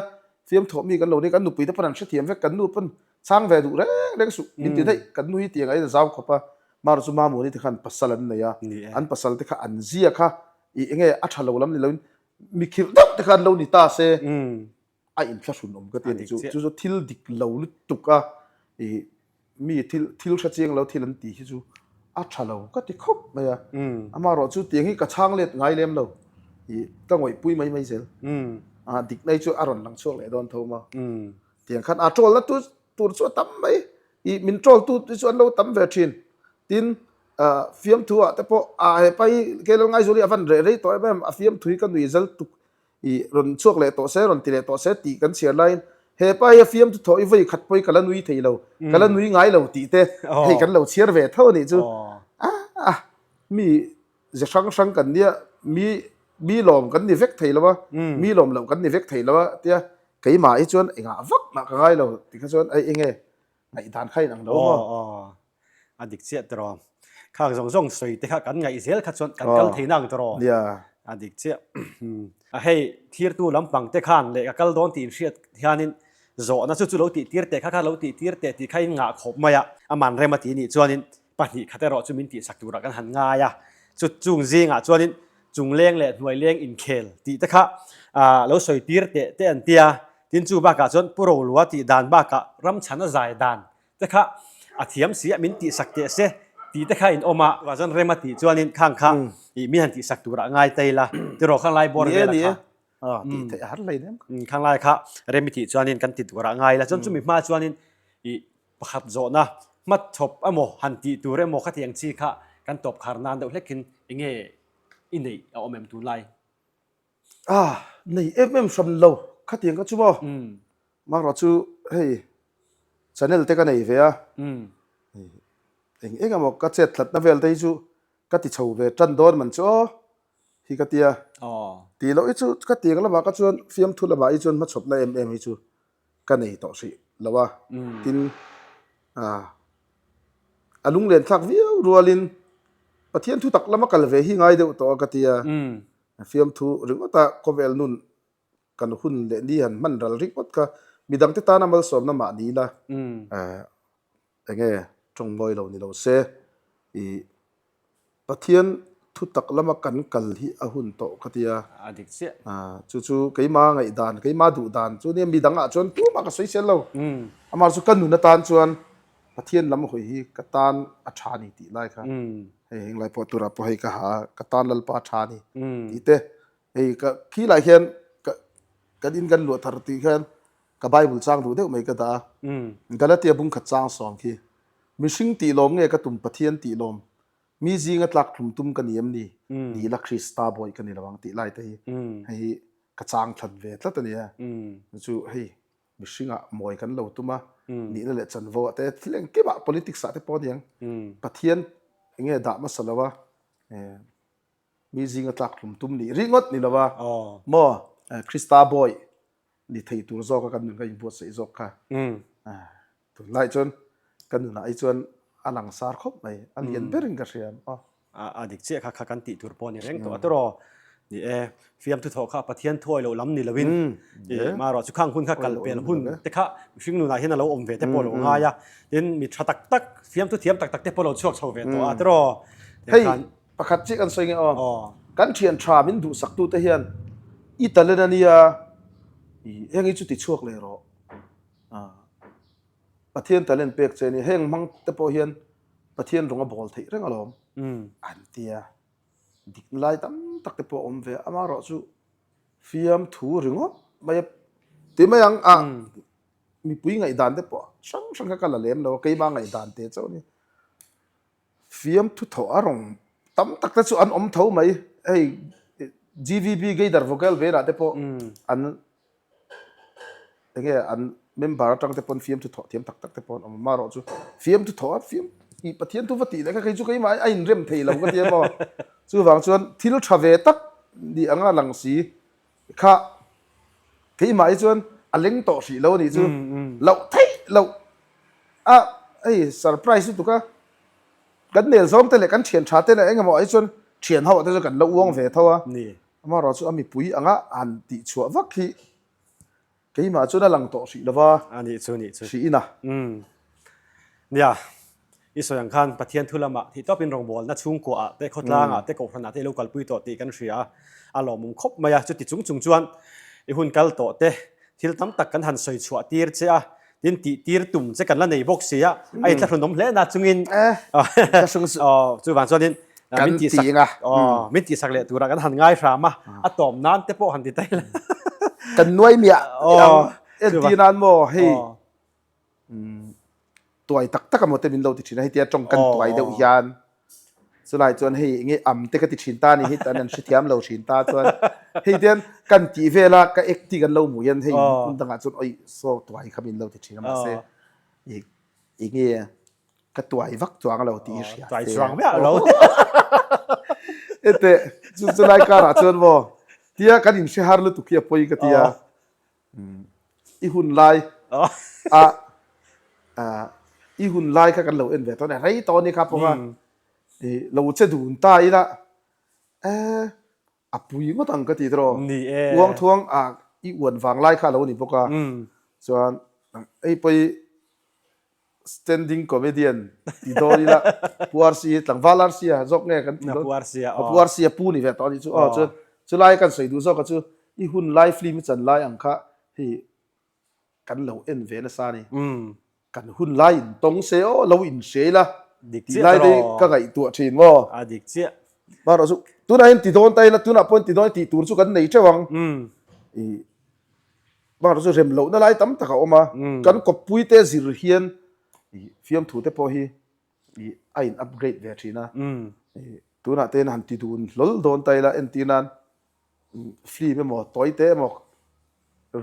fiamthawh mi kan lo nia, kan nupui te pawn an hrethiam vek, kan nu pawn chhang ve duh reng reng suh min ti daih, kan nu hi tiang aiin a zau khawp a, marawh chu Mamuni te khan pasal an nei a, an pasal te kha an zia kha i enge a tha lo lam ni loin mi khirh deuh te kha an lo ni ta se a inthlahrun awm ka ti a ni chu, chu chu thil dik lo lutuk a i mi thil thil hre chiang lo thil an tih hi chu a tha lo ka ti khawp mai a, amaherawh chu tiang hi ka chhang let ngai lem lo i ka ngawihpui mai mai zel a dik nai chu a rawn lang chhuak leh dawn tho maw tiang khan a troll na tu tur chu a tam mai i min troll tu te chu an lo tam ve thin tin fiamthu ah te pawh a hepa hi kei lo ngaizawli a van reh rei tawh em em a fiamthu hi ka nui zal tuk I rawn chhuak leh tawh se, rawn ti leh tawh se tih kan chhiar laiin he pa hi a fiam chu thaw i vawi khat pawh i ka la nui thei lo, ka la nui ngai lo tih te hei kan lo chhiar ve tho a nih chu. A mi ze hrang hrang kan nia, mi mi lawm kan ni vek thei lo a, mi lawm loh kan ni vek thei lo a tia keimah hi chuan engah vak mah ka ngai lo ti kha chuan eng nge ngaihdan kha inang lo maw? Aw aw a dik chiah tiraw. Khak zawng zawng sawi te kha kan ngaih zel kha chuan kan kal thei nang tiraw. Nia. A dik chiah. A hei thirtu lampang te khan leh ka kal dawn tih inhriat hianin zawhna chu chu lo tih tir teh kha kha lo tih tir teh tih kha in ngah khawp mai a. Aman rem a ti nih chuanin pahnih khat erawh chu min tihsak turah kan han ngai a. Chu chung zingah chuanin chungleng leh hnuaileng inkhel tih te kha lo sawi tir teh te an tia. Tin chu bakah chuan Pu Rolua tih dan bakah ramchhan a zai dan te kha a thiam si a min tihsak teh se tih te kha in awm a, chuvah chuan rem a tih chuanin khang kha ih min han tihsak turah ngai ta ila tiraw khang lai bawr Ni e vela ni e. kha. Tih theih a har hlei nem. Khang lai kha rem i tih chuanin kan ti tur ah ngai la. Chuan chumi hma chuanin i pakhat zawhna hmachhawp emaw han tih tur emaw khatiang chi kha kan tawp khar nan deuh hlekin enge i neih a awm em tunlai? Ah, nei em em hran lo khatiang ka chu maw? Makrawh chu hei channel te ka nei ve a, eng eng emaw ka chet tlatna vel te hi chu ka ti chho ve tan dawn man chu aw hi ka tia. Tih loh hi chu ka tiang lamah ka chuan fiamthu lamah hi chuan hmachhawpna em em hi chu ka nei tawh hrih lo a, tin ah a lunglen thlak viau rualin Pathian thu tak lama kal ve hi ngai deuh tawh a ka tia. Fiamthu ringawta khawvel nun kan hun leh ni han hman ral ringawt kha midangte tana malsawmna mah ni ila enge tawng mawi lo ni lo se ih Pathian thu tak lama kan kal hi a hun tawh ka ti a. A dik chiah. Chu chu keima ngaihdan keima duh dan chu nia midangah chuan tumah ka sawi sel lo. Amah chu ka nun atan chuan Pathian lam hawi hi ka tan a tha ni tih lai kha hei heng lai pawh turah pawh hei ka ha a ka tan Lalpa a tha ni tih te hei ka khi lai hian ka kan in kan luah thar tih hian ka Bible chang duh deuh mai ka dah a Galatia bung khat chang sawm khi mihring tih lawm nge ka tum Pathian tih lawm mi zinga tlak tlum tum ka ni em ni ni la Krista bawi ka ni lo ang tih lai te hi hei hi ka chang thlan ve tlat a nia chu hei Mihringah mawi kan lo tum a, nihna leh chanvo ah te thil engkim ah politics ah te pawh a ni ang. Pathian eng nge dah hmasa lo a, mi zinga tlak hlum tum nih ringawt ni lo a, maw Krista bawi ni thei tur zawk a kan nun kan inbuatsaih zawk kha. Tunlai chuan ka nunah hi chuan a langsar khawp mai, a lian berin ka hria a. A dik chiah kha kha kan tih tur pawh a ni reng tawh a tawraw. Ni e, fiamthu thawh kha Pathian thuai loh lam ni loin marawh chu khang hun kha kal pel hun te kha mihring nunah hian a lo awm ve te pawh a lo ngai a. Tin, mi tha tak tak, fiamthu thiam tak tak te pawh a lo chhuak chho ve tawh a tawraw. Hei, pakhat chiah kan sawi nge aw. Kan thian tha min duhsak tu te hian i talent a nia, heng hi chu ti chhuak leh rawh. Pathian talent pek che a nia, heng hmang te pawh hian Pathian rawng a bawl theih reng alawm an ti a, dik lai tam tak te pawh a awm ve a, amaherawh chu fiam thu ringawt mai a ti mai ang a, mipui ngaihdan te pawh hrang hrang kha ka la lem lo a, keimah ngaihdan te chauh a ni. Fiam thu thawh a rawng tam tak te chu an awm tho mai, hei GVB Gaither Vocal Band ah te pawh an Enge an member atang te pawn fiamthu thawh thiam tak tak te pawh an awm a, marawh chu fiamthu thawh a fiam i Pathian thu va tih leh kha kei chu keimah a inrem thei lo ka ti a maw. Chuvang chuan thil tha ve tak ni anga lang si kha keimah hi chuan a leng tawh hrih lo a nih chu loh theih loh a hei surprise lutuk a kan nel zawng te leh kan thian tha te leh engemaw ah hi chuan thian ho ah te chuan kan lo uang ve tho a. Amaherawh chu a mipui anga han tih chhuah vak hi keimah chuan a lang tawh hrih lova. A nih chu, nih chu. Hrih ina. Umm. Nia, i sawi ang khan Pathian thu lamah thih tawpin rawngbawlna chhungkuaah te, khawtlangah te, kohhranah te i lo kalpui tawh tih kan hria a, a lawmawm khawp mai a. Chuti chung chung chuan i hun kal tawh te, thil tam tak kan han sawi chhuah tir che a, tin tih tir tum che kan la nei bawk si a, a inthlahrunawm hle na chungin chuvang chuanin min tihsak min tihsak leh turah kan han ngai hram a, a tawm nan te pawh han ti ta ila. Kan nuai miah ang entir nan maw hei tuai tak tak amaw te min lo ti thin a, hetia tawng kan tuai deuh hian chulai chuan hei enge am te ka ti thin ta a ni hei tan an hrethiam lo thin ta chuan hei tian kan tih vel a ka ek tih kan lo hmuh hian hei hmun dangah chuan oi saw tuai kha min lo ti thin a mahse enge ka tuai vak chuang lo tih hi hria tuai chuang miah lo ete chu chulai karah chuan maw tia kan inhre har lutuk hi a pawi ka ti a. I hun lai a i hun lai kha kan lo en ve tawh a ni rei tawh a ni kha pawh kha i lo che dun ta ila e a pui ngawt ang ka ti tawh ni e uang thuang a i uan vang lai kha a lo ni bawk a chuan hei pawh hi Standing comedian ti dawn ila Pu RC tlangval RC a zawk nge kan ti dawn Pu RC a Pu RC a pu ni ve tawh a nih chu aw chuan chulai kan sawi duh zawk a chu i hun lai film i chan lai ang kha hei kan lo en ve nasa a ni kan hun lai in tawng se aw lo in hria ila tih lai te hi ka ngaihtuah thin maw a dik chiah Marawh chu tunah hian ti dawn ta ila tunah pawh hian ti dawn tih tur chu kan nei teuh ang. I bakah chu rem lohna lai tam tak a awm a, kan kawppui te zir hian i fiamthu te pawh hi i a in upgrade ve thin a. I tunah te hian han ti dun hlawl dawn ta ila entir nan film emaw tawi te emaw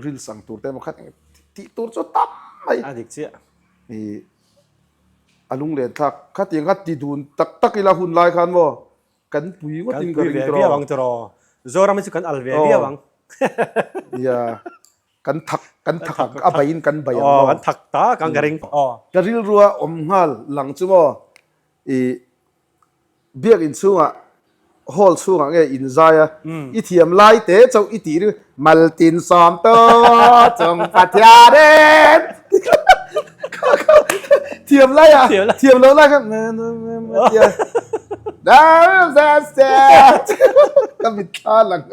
reels ang tur te emaw kha tih tur chu tam mai. A dik chiah. I a lunglen thlak khatiang kha ti dun tak tak ila hun lai khan maw Kan pui ngawt in ka ring tiraw. Kan pui ve viau ang tiraw. Zoram hi chu kan al ve viau ang. Nia, kan thak kan thak ang a bai in kan bai ang maw. Kan thak tak ang ka ring. Ka rilrua awm nghal lang chu maw i biakinn chhungah hall chhungah nge in zai a i thiam lai te chauh i tih ring Maltin sawmtu chung Pathianin thiam lai a thiam lo lai kha ka mit thla lang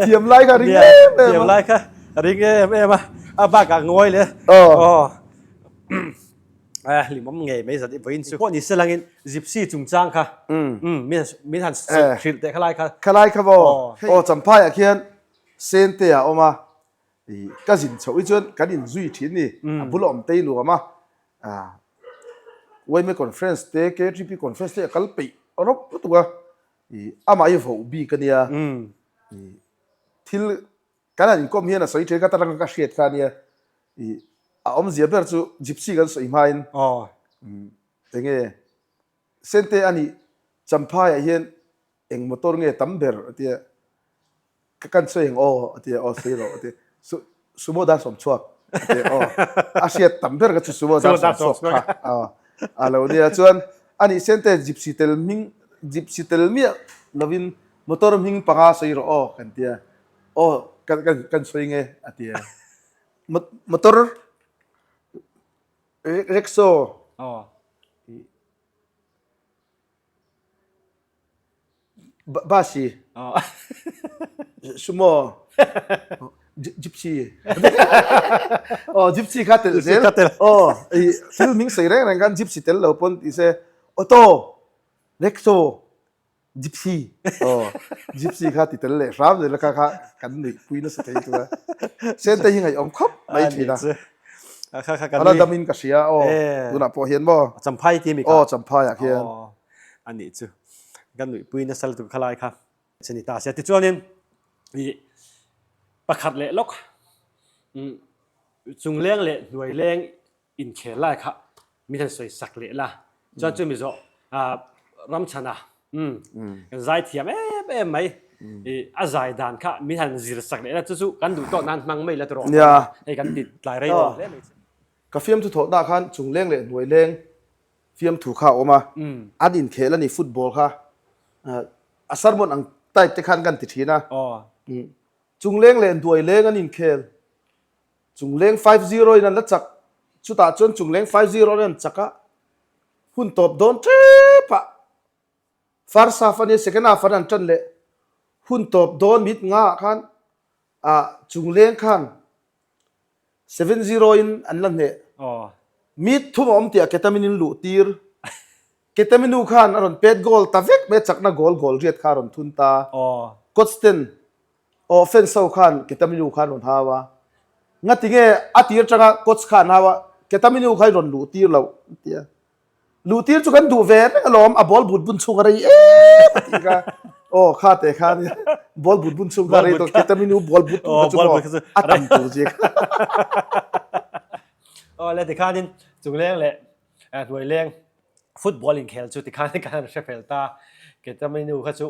thiam lai kha ring em em thiam lai kha ring em em a a bak ah ngawi le aw limawm ngei mai zat i vawiin chu pawh ni se langin gypsy chungchang kha min min han hrilh teh khalai kha khalai kha maw aw champhai ah khian sente ah awm a i ka zin chhoh hi chuan kan in zui thin ni a bul a awm te nuam a yma conference te KTP conference te a kal peih rawp lutuk a i amah hi voh bik a nia i thil kan han inkawm hian a sawi thin ka ta ranga ka hriat kha ania i a awmzia ber chu gypsy kan sawi hmain enge sente ani champhai ah hian eng motor nge tam ber a tia Ka kan sawi ang aw a ti a, aw sawi rawh a ti a, su sumo dar sawm chhuak a ti a, aw a hriat tam ber kha chu sumo dar sawm chhuak kha aw a lo nia chuan ani sente gypsy tel hming gypsy tel miah lovin motor hming panga sawi rawh aw kan ti a, aw kan kan kan sawi nge a ti a, motor rickshaw Bus Sumo Gypsy Aw Gypsy kha tel zel Aw i thil hming sawi reng reng khan Gypsy tel lo pawn ti se Auto Rickshaw Gypsy Aw Gypsy kha ti tel leh hram zel kha kha kan nuih pui nasa thei chu a Sente hi ngaihawm khawp mai thin a A la dam in ka hria aw tunah pawh hian maw Champhai ti mi kha Aw Champhai ah khian A nih chu kan nuihpui nasa lutuk khalai kha che ni ta sia. Tichuanin i pakhat leh lawk chungleng leh hnuaileng inkhel lai kha min han sawi sak leh la. Chuan chu mi zawh Ramchhana kan zai thiam em em mai i a zai dan kha min han zir sak leh la chu chu kan duh tawh nan hmang mai la tawh hei kan ti tlai rei dawn hle mai. Ka fiamthu thawhna khan chungleng leh hnuaileng fiamthu kha a awm a, an inkhel a ni football kha a sermon ang type te khan kan ti thin a, chungleng leh hnuaileng an inkhel, chungleng 5-0 in an la chak, chutah chuan chungleng 5-0 in an chak a, hun tawp dawn tep ah first half a nia second half an han tan leh hun tawp dawn mit nga ah khan ah chungleng khan 70 in an la hneh. Mi thum a awm tih ah ketamine in luh tir. Ketamine nu khan a rawn pet goal ta vek mai a chakna goal goal riat kha a rawn thun ta. Coach ten aw fans ho khan ketamine nu kha an rawn hau a. Ngati nge a tir atanga coach kha an hau a ketamine nu kha i rawn luh tir loh an ti a. Luh tir chu kan duh ve reng alawm, a ball but bun chhung a rei em a tih kha. Aw kha te khan ball but bun chhung kha a rei tawh, ketamine u ball but tur kha chu maw a tam tur zia kha. Aw le tikhanin chungleng leh hnuaileng football inkhel chu tikhan kan han hre fel ta. Ketamine u kha chu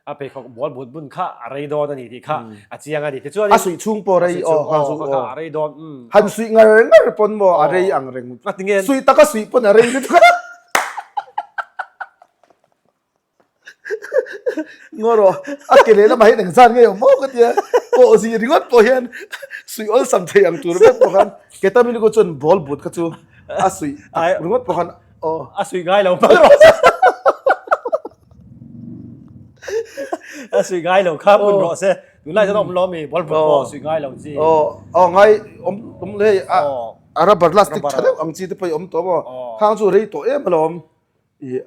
a pheikhawk ball but bun kha a rei dawn a ni tih kha a chiang a ni. Tichuanin A suih chhung pawh rei aw kha chu aw a rei dawn umm. Han suih ngar ngar pawn maw a rei ang reng. Suih taka suih pawn a rei lutuk a. Ngaw rawh a ke lehlamah hian engzat nge awm maw ka tia pawh zih ringawt pawh hian suih awlsam thei ang tur vek pawh khan ketamine khaw chuan ball but kha chu a suih ringawt pawh khan aw a suih ngai lo hmang rawh. A suih ngai lo kha hmun rawh se. Tunlai chuan awm lo mi ball but pawh suih ngai lo chi. Aw aw ngai awm awm hei a a rubber plastic tha deuh ang chi te pawh hi awm tawh maw. Khang chu rei tawh em alawm. I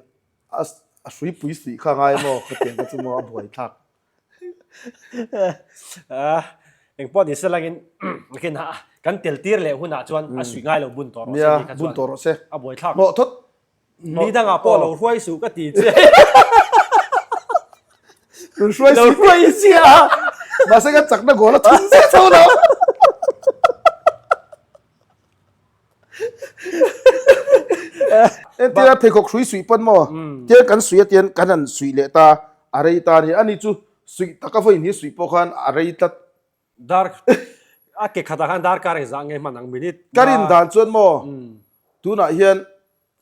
a a hruipui suih kha ngai maw khatiang kha chu maw a buai thlak. Engpawh ni se langin nakin ah kan tel tir leh hunah chuan a suih ngai lo bun tawh rawh se ni kha chuan. Bun tawh rawh se. A buaithlak. Hnawh thawt. Ni dangah pawh lo hruai suh ka ti che. Lo hruai Lo hruai si a. Mahse kan chakna goal a thun zet chho lo. Entir a pheikhawk hrui suih pawn maw? Tian kan suih a tian kan han suih leh ta a rei ta a ni. Ani chu suih taka vawiin hi suih pawh khan a rei tlat. Dar a ke khatah khan darkar engzah nge hman ang minute. Ka rin dan chuan maw tunah hian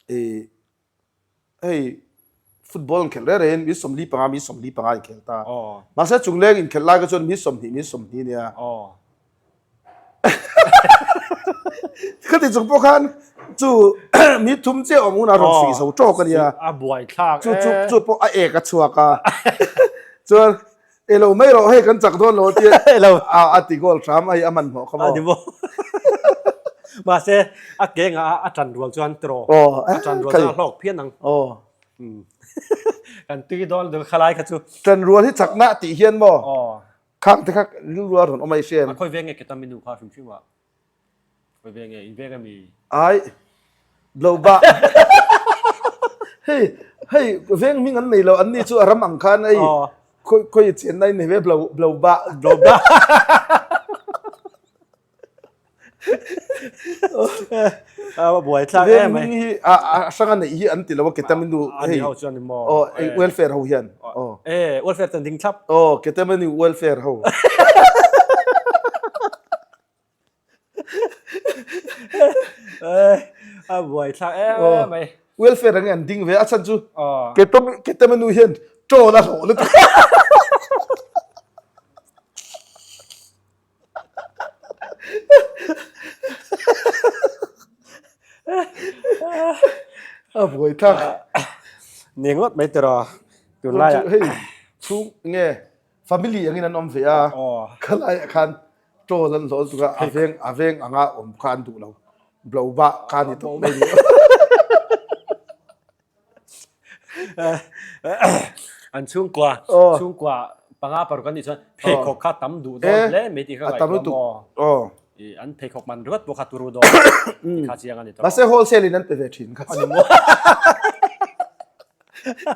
ih hei football inkhelh reng rengin mi 45 mi 45 inkhel ta. Mahse chungleng inkhelh lai kha chuan mi 20 mi 20 nia. Khati chung pawh khan chu mi thum chiah awm hunah rawn suih zo tawk a nia. A buai thlak e. Chu chu chu pawh a ek a chhuak a. Chuan e lo mai rawh hei kan chak dawn lo a tia. Lo. A a ti goal hram a hei a hmanhmawh kha maw. A ni maw. Mahse a ke ngah a tan rual chuan tiraw. A tan rual chuan a hlawk phian ang. Aw. Kan tui dawn lutuk khalai kha chu. Tan rual hi chakna tih hian maw. Aw. Khang te kha rilru a rawn awm a i hria em? A khawi veng nge Ketami nu kha hrim hrim ah? Khawi veng nge? In veng ami? Ai, blow bah. Hei, hei veng hming an nei lo, an ni chu a ram ang khan hei khawi khawi chenna in nei ve blow blow bah. Blow bah. A buai thlak em mai. Hi a hrang a neih hi an ti lo a ketaminu hei. Ho chuan ni maw. Oh welfare ho hian. Oh. Eh welfare tan ding thlap. Oh ketaminu welfare ho. A buai thlak em mai. Welfare ang an ding ve a chan chu. Ketam ketaminu hian troll a hlawh lutuk. A buai thlak. Ni ngawt mai tiraw tunlai ah. Hei chhung nge family angin an awm ve a khalai ah khan troll an hlawh lutuk a a veng a veng anga awm kha an duh lo blow bah kha a ni tawp mai ni. An chhungkua chhungkua panga paruk an nih chuan pheikhawk kha tam duh dawn hle mai tih kha ngaihtuah maw? An pheikhawk man ringawt pawh kha turu dawn tih kha chiang a ni tawh. Mahse wholesale in an pe ve thin kha. Ani maw?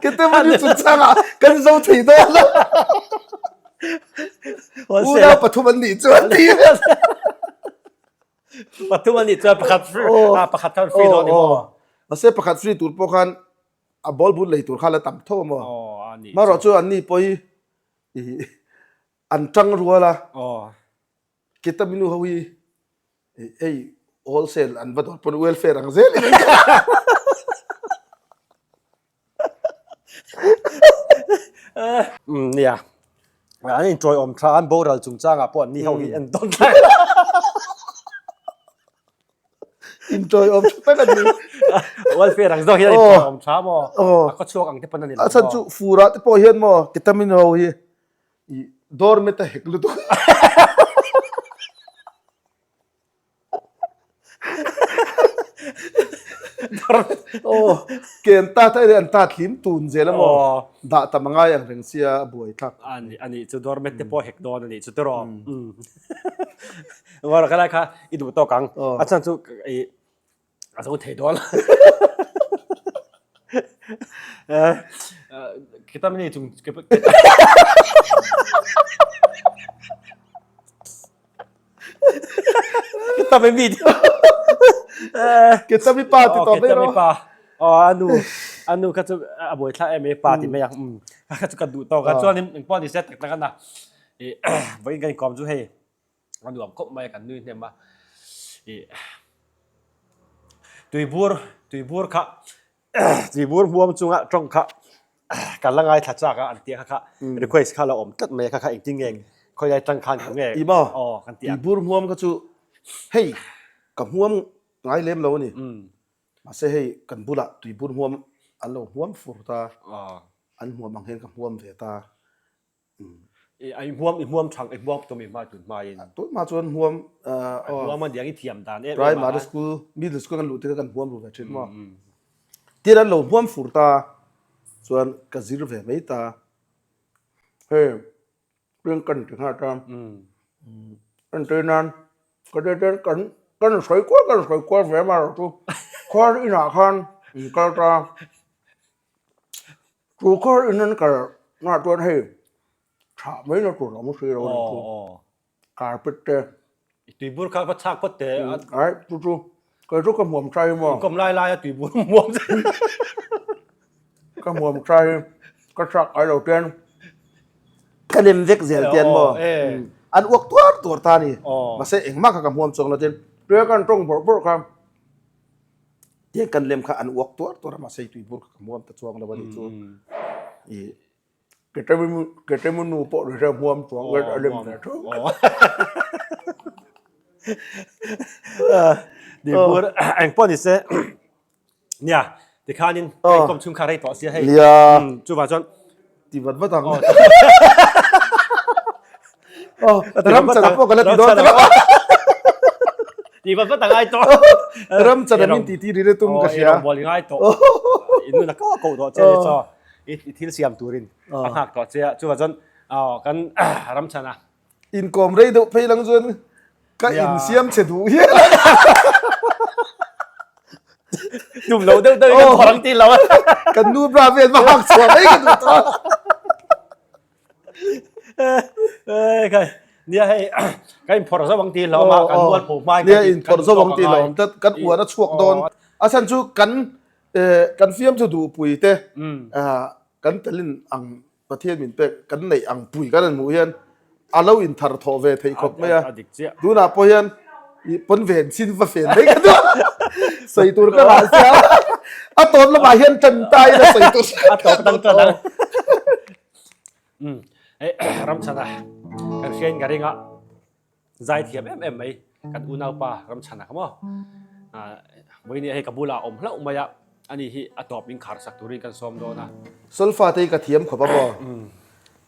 Kete mani chu changa kan zo thei dawn lo. Unau pathum an nih chuan ti. Pathum an nih chuan pakhat free ah pakhat khan free dawn ni maw? Mahse pakhat free tur pawh khan a ball bun lei tur kha la tam tho maw? Marawh chu an ni pawh hi an tang rual a. Ketaminu ho hi hei wholesale an va dawr pawn welfare ang zel in an Um nia an inṭawi awm ṭha an boral chungchangah pawh an ni ho hi en dawn thlai inṭawi awm ṭha tak a ni welfare ang zawk hian inṭawi awm ṭha maw a khaw chhuak ang te pawn a ni lo a chhan chu furah te pawh hian maw ketamin ho hi doormat a hek lutuk Aw, ke an tat a an tat hlim tun zel a maw? Dah tam a ngai ang reng sia a buai thlak. Ani ani chu doormat te pawh hek dawn ani chu tiraw. Ngawr ka lai kha i duh tawk ang. A chhan chu i a zo thei dawn. Kita mini chung Ketami mi Ketami pa ti tawh mai rawh. Pa. Oh anu anu kha chu a buai thla em e pa ti mai ang. Um kha chu ka duh tawk a chuan in engpawh ni se tak tak ana. I vawiin kan inkawm chu hei a nuam khawp mai a kan nui hnem a. I tuibur tuibur kha Tibur hmuam chunga tawng kha kan la ngaithla chak a an tih kha kha request kha la awm tlat mai a kha kha engtin nge khawi lai tang khan nge I maw? Aw kan ti a. Tibur hmuam kha chu hei ka hmuam ngai lem lo a ni. Mahse hei kan bulah tuibur hmuam an lo hmuam fur ta. An hmuam ang hian ka hmuam ve ta. I hmuam i hmuam thang i hmuam tum i hma tun hma in. Tun hma chuan hmuam hmuam a diang i thiam dan em em primary school middle school kan luh te kan hmuam ru ve thin maw. Tin an lo hmuam fur ta chuan ka zir ve mai ta. Hei. Piang kan ti nghal ta. Entir nan ka te ten kan kan sawi kual kan sawi kual ve mar chu khuar inah khan in kal ta. Chu khuar in an kal na chuan hei thah mai na tur a awm si lo a nih chu. Carpet te. I tuibur kha va chhak phawt teh. Ai chu chu kei chu ka hmuam chai maw. Inkawm lai lai a tuibur hmuam che. Ka hmuam chai ka chak ai lo ten. Ka lem vek zel ten maw. An uak tuar tuar ta ni. Mahse engmah kha ka hmuam chuang lo ten. Tuia kan tawng bawrh bawrh kha. Tiang kan lem kha an uak tuar tuar a mahse tuibur kha ka hmuam ta chuang lo a nih chu. I Ketemu nu pawh ni se hmuam chuang vel a lem ve tho. Dibur eng pawh ni se nia tikhanin hei kawm chhung kha rei tawh sia hei. Nia. Chuvang chuan ti vat vat ang. Oh, ram chana pawh ka la ti dawn. Ti vat vat ang ai tawh. Ram chana min ti ti ri re tum ka hria. Ram bawlin ai tawh. Inun a ko ko tawh che ni chaw. I thil siam turin a nghak tawh che a chuvah chuan kan ram chhan a. Inkawm rei deuh phei lang chuan ka insiam che duh hial a. Tum lo deuh deuh in kan phawrh ang ti lo a. Kan nu bra vel va hak chhuah mai ka duh tawh. Kai nia hei ka inphawrh zo ang ti lo a kan mualpho hma in Nia inphawrh zo ang ti lo awm tlat kan uan a chhuak dawn. A chhan chu kan Kan fiam chu duhpui te kan talent ang Pathian min pek kan neih ang pui kan han hmuh hian a lo in thar thawh ve theih khawp mai a. Tunah pawh hian i pawn ven chin va fen mai ka duh sawi tur ka rah sia a tawp lamah hian tan ta ila sawi tur a tawp tang tan ang. Ramchhana kan hriain ka ring a. Zaithiam em em mai kan unaupa Ramchhana kha maw vawinia hei ka bulah a awm hlauh mai a, ani hi a tawp in khar sak turin kan sawm dawn a. Solfa te hi ka thiam khawp a maw?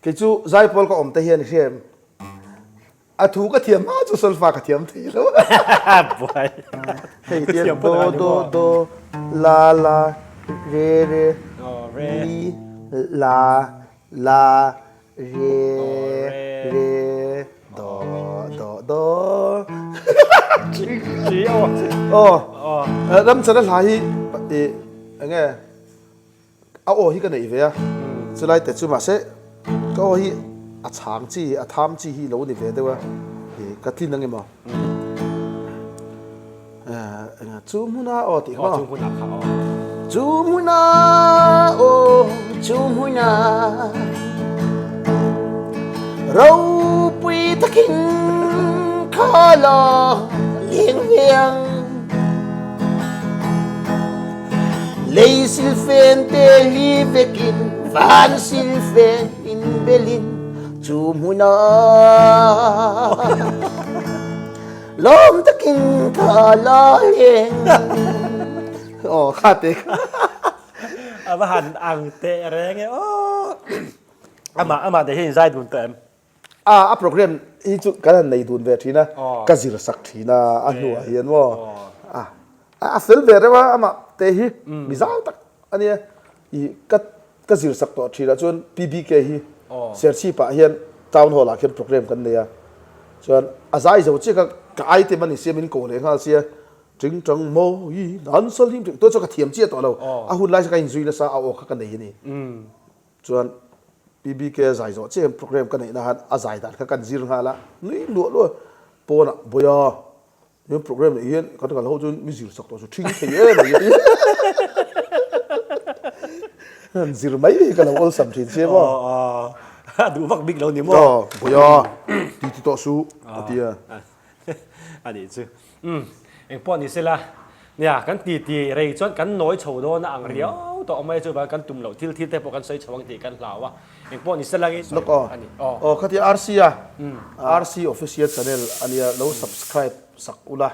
Kei chu zaipawl ka awm te hian i hria em? A thu ka thiam hma chu solfa ka thiam thei lo. Buai. Hei tian do do do la la re re mi la la Re re do do do Aw Ramchana hla hi i enge a aw hi ka neih ve a chulai te chu mahse ka aw hi a chhang chi a tham chi hi lo ni ve deuh a i ka tlin ang emaw Chu hmuna aw tih kha maw? Chu hmuna kha aw. Chu hmuna aw, chu hmuna Ropui takin kha la leng viang Lei silfen te li vekin van silfen in belin Chu hmuna Lawm takin ka la leng. Aw kha te kha. A va han ang teh reng e aw. Amah amah te hian zai dun tawh em? A a program hi chu kan han nei dun ve thin a, ka zir sak thin a a hnuah hian maw. A a fel ve reuh a amah te hi mi zau tak a nia. I ka ka zir sak tawh thin ah chuan PBK hi Serchhip ah hian Town Hall ah khian program kan nei a, chuan a zai zo chiah ka ka item a ni sia min ko leh nghal sia Ting tang mawi nan salim tih tuah chuan ka thiam chiah tawh lo, a hun lai chu ka inzui nasa a aw kha ka nei a ni. Chuan PBK a zai zawh chiah hian program ka neih na khan a zai dan kha kan zir nghal a, nui luah luah pawnah Bawia He program ah hian kan kal ho chuan mi zir sak tawh chu thing thei em mai a ti. Han zir mai hi ka lo awlsam thin sia maw. A duh vak bik lo ni maw. Aw Bawia ti ti tawh suh a ti a. A nih chu. Umm eng pawh ni sela nia kan ti ti rei chuan kan nawi chho dawn a ang riau tawh mai chu kan tum loh thil thil te pawh kan sawi chho ang tih kan hlau a. Eng pawh ni sela nge Lawk aw. A ni. Aw. Aw khatia RC a RC official channel ania lo subscribe sak ula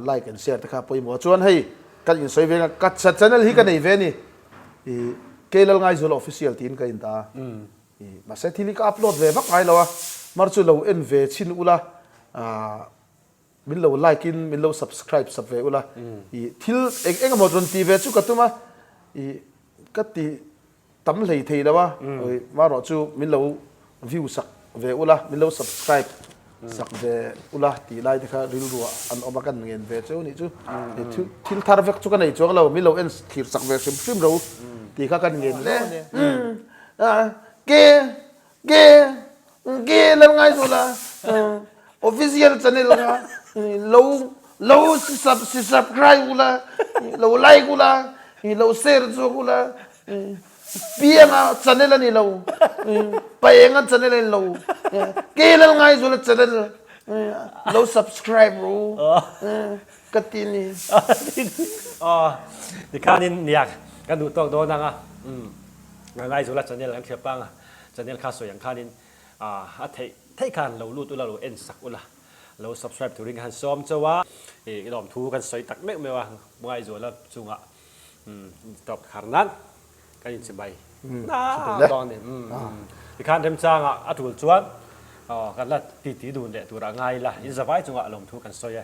like and share te kha pawimawh a chuan hei kan insawi ve nga ka channel hi ka nei ve ni i Keilalngaizuala official tiin ka in ta a i mahse thil hi ka upload ve vak ngai lo a mar chu lo en ve chhin ula min lo like in min lo subscribe sak ve ula i thil eng eng emaw rawn ti ve chu ka tum a i ka ti Tam hlei thei lo a, marawh chu min lo view sak ve ula min lo subscribe sak ve ula tih lai te kha rilru ah an awm a kan ngen ve cheu nih chu thil thar vek chu ka nei chuang lo min lo en thlir sak ve hrim hrim ro tih kha kan ngen hle ke ke ke lal ngai chu la official channel kha lo lo sub subscribe ula lo like ula lo share chu ula Pianga channel a ni lo, Paenga channel a ni lo, Kelal Ngaizawla channel lo subscribe ru ka ti ni. Tikhanin nia kan duh tawk dawn ang a, Ngaizawla channel kan hria pang a, channel kha sawi ang khanin a theih theih khan lo lut ula lo en sak ula, lo subscribe turin ka han sawm chauh a, i lawmthu kan sawi tak meuh meuh a Ngaizawla chungah. Tawp khar nan kan in chibai dawn ni. Tikhan remchanga a tul chuan kan la titi dun leh tur a ngai la. In zavai chungah lawmthu kan sawi e.